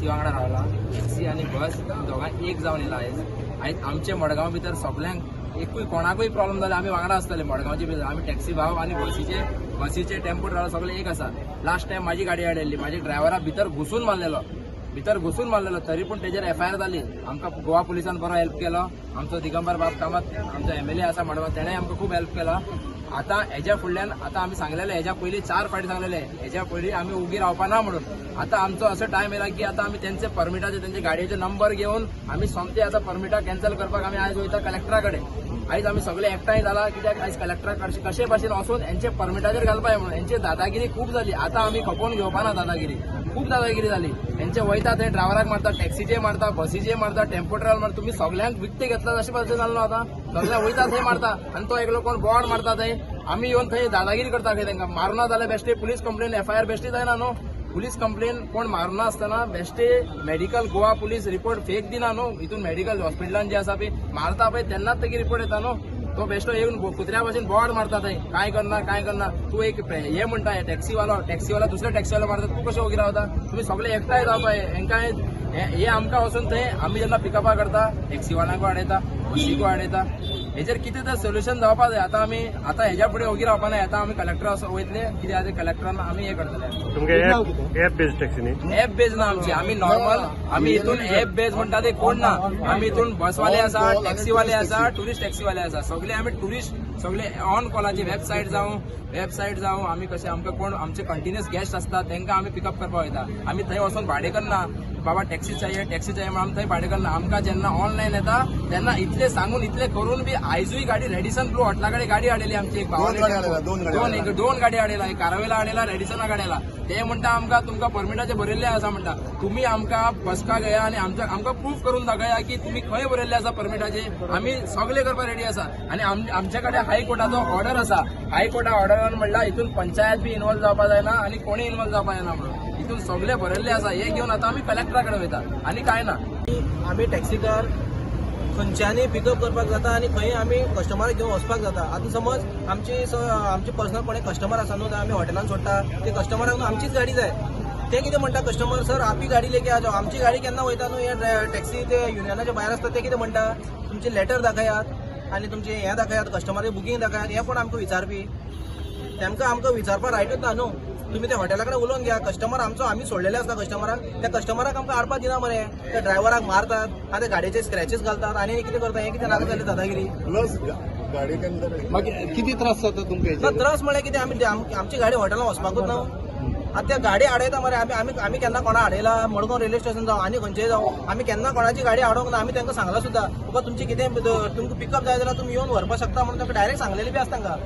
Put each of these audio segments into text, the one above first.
Taxi वांगडा रावला. Taxi आनी बस दोगांय एक जावन येयला आयज. आयज आमचे मडगांव भितर सगल्यांक एकूय कोणाकूय प्रॉब्लम जाल्यार आमी वांगडा आसतले. मडगांवचे भितर आमी टॅक्सी भाव आनी बसीचे टेम्पो ड्रायव्हर सगळे एक आसा. लास्ट टायम माझी गाडी हाडलेली, माझ्या ड्रायव्हरा भितर घुसून मारलेलो, भितर घुसून मारलेलो, तरी पूण तेजेर एफआयआर जाली. आमकां गोवा पुलिसान बरो हेल्प केलो. आमचो दिगंबर बाब कामत आमचो एमएलए आसा मडगांव, तेणें आमकां खूब हेल्प केला. आतां हेज्या फुडल्यान आतां आमी सांगलेले, हेज्या पयलीं 4 फावटी सांगलेले, हेज्या पयलीं आमी उगी रावपा ना म्हणून. आतां आमचो असो टायम येयला की आतां आमी तेंचे परमिटाचे तेंचे गाडयेचे नंबर घेवन आमी सोमते आतां परमिटां कॅन्सल करपाक आमी आयज वयता कलेक्टरा कडेन. आयज आमी सगळे एकठांय जाला कित्याक आयज कलेक्टरा कशे भाशेन वचून हेंचे परमिटाचेर घालपाक म्हणून. हेंची दादागिरी खूब जाली. आतां आमी खपोवन घेवपा ना दादागिरी, खूब दादागिरी जाली. हेंचे वयता थंय ड्रायव्हराक मारता, टॅक्सीचे मारता, बसीचे मारता, टेम्पो ट्रॅव्हल मारता. तुमी सगल्यांक विकते घेतला अशें भाशेन जालो. आतां सगळ्यांक वयता थंय मारता आनी तो एकलो कोण बोर्ड मारता थंय. आमी येवन थंय दादागिरी करता खंय तांकां मारुना जाल्यार बेश्टे पुलीस कंप्लेन एफआयआर बेश्टी जायना न्हू. पुलीस कंप्लेन कोण मारुना आसतना बेश्टे medical Goa police report fake दिना न्हू. हितून मेडिकल हॉस्पिटलान जे आसा पळय मारता पळय तेन्नाच तेगे रिपोर्ट येता न्हू. तो बेश्टो येवन कुत्र्या भाशेन बोर्ड मारता थंय, काय करना काय करना. तूं एक हे म्हणटा टॅक्सीवालो, टॅक्सीवालो दुसऱ्या टॅक्सीवालो मारता, तूं कशें ओगी रावता? तुमी सगळे एकठांय जावपा. हेंकां हे आमकां वचून थंय आमी जेन्ना पिकअपां करता टॅक्सीवाल्यांकूय हाडयता, बसीकूय हाडयता. हेजेर कितें तर सोल्युशन जावपा जाय. आतां आमी आतां हेज्या फुडें ओगी रावपा ना. आतां आमी कलेक्टर वयतले, कित्याक आतां कलेक्टरान आमी हें करतले. तुमगे एप बेज टॅक्सी न्ही? एप बेज ना आमची. आमी नॉर्मल, आमी हितून एप बेज म्हणटा ते कोण ना. आमी हितून बसवाले आसा, टॅक्सीवाले आसा, टुरिस्ट टॅक्सीवाले आसा, सगळे आमी टुरिस्ट सगळे ऑन कॉलाची वेबसायट जावं, वेबसायट जावं, आमी कशें आमकां कोण आमचे कंटिन्युअस गेस्ट आसता तांकां आमी पिकअप करपाक वयता. आमी थंय वचून भाडें करना, बाबा टॅक्सी चाहिए टॅक्सी चाहिए म्हणून आमी थंय भाडें करना. आमकां जेन्ना ऑनलायन येता तेन्ना इतले सांगून इतले करून बी आयजूय गाडी रेडिसन ब्लू हॉटेला कडेन गाडी हाडलेली आमची एक भावाली, दोन गाडी हाडयला, एक कारवेला हाडयला, रेडिसनाक हाडयला. ते म्हणटा आमकां तुमकां परमिटाचे बरयल्ले आसा म्हणटा. तुमी आमकां बसका घेया आनी आमकां प्रूफ करून दाखया की तुमी खंय बरयल्ले आसा परमिटाचे. आमी सगळे करपाक रेडी आसा. आनी आमचे कडेन हायकोर्टाचो ऑर्डर आसा. हायकोर्टा ऑर्डरान म्हणल्यार हितून पंचायत बी इन्वॉल्व जावपा जायना आनी कोणी इन्वॉल्व जावपा जायना म्हणून हितून सगळे बरयल्ले आसा. हे घेवन आतां आमी कलेक्टरा कडेन वयता आनी कांय ना. आमी टॅक्सीकार खंयच्यानी पिकअप करपाक जाता आनी खंय आमी कस्टमराक घेवन वचपाक जाता. आतां समज आमची पर्सनल कोणी कस्टमर आसा न्हू, आमी हॉटेलान सोडटा ते कस्टमराक न्हू आमचीच गाडी जाय. ते कितें म्हणटा कस्टमर, सर आपली गाडी लेके आ जाओ. आमची गाडी केन्ना वयता न्हू, हे टॅक्सी ते युनियनाच्या भायर आसता. ते कितें म्हणटा, तुमचे लेटर दाखयात आनी तुमचे हें दाखयात, कस्टमराचे बुकींग दाखयात. हें कोण आमकां विचारपी? तेमकां आमकां विचारपाक रायटूच ना न्हू. तुमी त्या हॉटेला कडेन उलोवन घ्या. कस्टमर आमचो आमी सोडलेले आसता कस्टमराक, त्या कस्टमराक आमकां हाडपाक दिना मरे. त्या ड्रायव्हराक मारतात आनी त्या गाडयेचे स्क्रॅचीस घालतात आनी कितें करता. हें कितें नाका जालें दादागिरी. मागीर कितें त्रास जाता तुमकां? त्रास म्हळ्यार कितें, आमी आमची गाडी हॉटेलान वचपाकूच ना. आतां त्या गाडी आडयता मरे. आमी आमी केन्ना कोणा आडयला? मडगांव रेल्वे स्टेशन जावं आनी खंयचेय जावं, आमी केन्ना कोणाची गाडी आडोवंक ना. आमी तांकां सांगलां सुद्दां, बाबा तुमची कितें तुमकां पिकअप जाय जाल्यार तुमी येवन व्हरपाक शकता म्हणून तांकां डायरेक्ट सांगलेली बी आसा तांकां.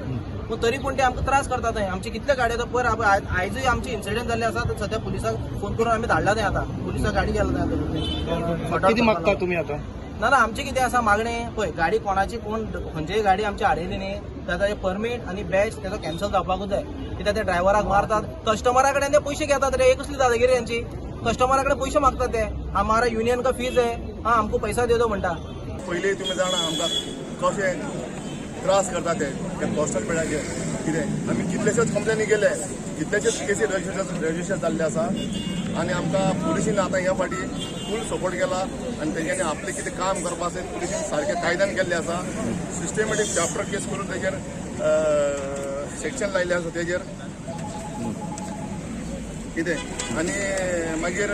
पूण तरी पूण ते आमकां त्रास करता थंय. आमची कितले गाडी आतां पयर आयजूय आमची इन्सिडंट जाल्ले आसा. सद्या पुलिसाक फोन करून आमी धाडला थंय. आतां पुलिसाक गाडी गेला थंय. कितें मागता तुमी आतां? ना ना, आमचें कितें आसा मागणें, पळय गाडी कोणाची कोण खंयचीय गाडी आमची हाडयली न्ही, ताका परमीट आनी बॅच तेजो कॅन्सल जावपाकूच जाय. कित्याक ते ड्रायव्हराक मारतात, कस्टमरा कडेन ते पयशे घेतात रे. कसली दादागिरी यांची? कस्टमरा कडेन पयशे मागतात ते. हमारा युनियन का फीज है, हा आमकां पैसा दे दो म्हणटा. पयलीं तुमी जाणा आमकां कशें त्रास करता ते कोस्टल पेडाचेर. कितें आमी कितलेशेच कंप्लेनी केले, कितलेशेच केसी रजिस्टर जाल्ले आसा आनी आमकां पुलिशीन आतां ह्या फावटी फूल सपोर्ट केला आनी तेंच्यांनी आपलें कितें काम करपा आसा पुलिशीन सारकें कायद्यान केल्लें आसा. सिस्टमॅटीक चॅप्टर केस करून तेजेर सेक्शन लायिल्लें आसा तेजेर कितें. आनी मागीर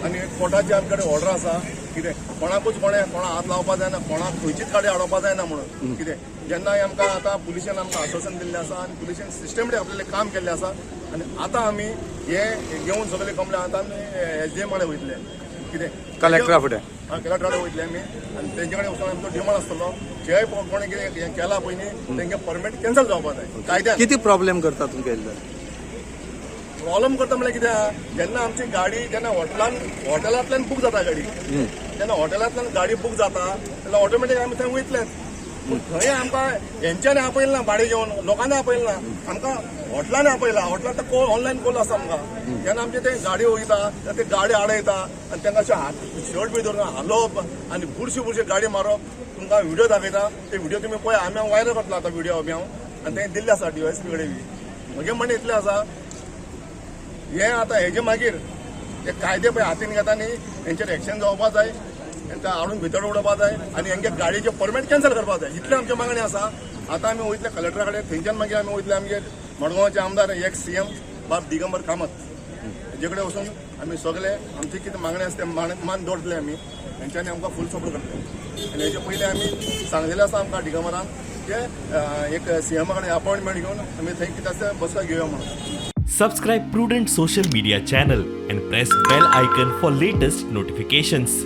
आनी कोर्टाची आमचे कडेन ऑर्डर आसा कितें कोणाकूच कोणें कोणा हात लावपा जायना, कोणाक खंयचीच गाडी आडोवपा जायना म्हणून कितें. जेन्ना आमकां आतां पुलिशेन आमकां आश्वासन दिल्लें आसा आनी पुलिशेन सिस्टमॅटीक आपलें काम केल्लें आसा आनी आतां आमी हे घेवन सगळे कंप्लेन आतां आमी एसडीएम कडेन वयतले कितें कलेक्टरा फुडें, कलेक्टरा कडेन वयतले आमी आनी तेंचे कडेन वचून आमचो डिमांड आसतलो जे कोणें कितें केलां पळय न्ही तेंगे परमीट कॅन्सल जावपा जाय कायद्यान. कितें प्रॉब्लेम करता तुमकां? प्रॉब्लम करता म्हणल्यार कितें, जेन्ना आमची गाडी जेन्ना हॉटेलांतल्यान बूक जाता गाडी, जेन्ना हॉटेलांतल्यान गाडी बूक जाता तेन्ना ऑटोमॅटीक आमी थंय वयतलेच. पूण थंय आमकां हेंच्यांनी आपयलें ना, भाडें घेवन लोकांनी आपयलें ना, आमकां हॉटेलांनी आपयला. हॉटेलांत ऑनलायन कॉल आसा आमकां. जेन्ना आमचे ते गाडी वयता ते गाडी आडयता आनी तांकां अशें हात शर्ट बी धरून हालोवप आनी बुरशी बुरशी गाडी मारप. तुमकां व्हिडियो दाखयता, ते व्हिडियो तुमी पळय, आमी व्हायरल करतलो आतां व्हिडियो आमी हांव आनी तें दिल्ले आसा डीवायएसपी कडेन बी. म्हगें म्हणणें इतलें आसा, हें आतां हेजे मागीर ते कायदे पळय हातीन घेता न्ही, हेंचेर एक्शन जावपा जाय, हेंकां हाडून भितर उडोवपा जाय आनी हेंगे गाडयेचे परमीट कॅन्सल करपा जाय. इतलें आमची मागणी आसा. आतां आमी वयतले कलेक्टरा कडेन, थंयच्यान मागीर आमी वयतले आमगे मडगांवचे आमदार एक्स सीएम बाब दिगंबर कामत हेजे कडेन वचून आमी सगळे आमची कितें मागणी आसा ते मान दवरतले आमी. हेंच्यांनी आमकां फूल सपोर्ट करतले. आनी हेजे पयलीं आमी सांगलेलें आसा आमकां दिगंबरान की एक सीएमा कडेन अपॉयंटमेंट घेवन आमी थंय कितें आसा तें बसका घेवया म्हणून. Subscribe Prudent Social Media channel and press bell icon for latest notifications.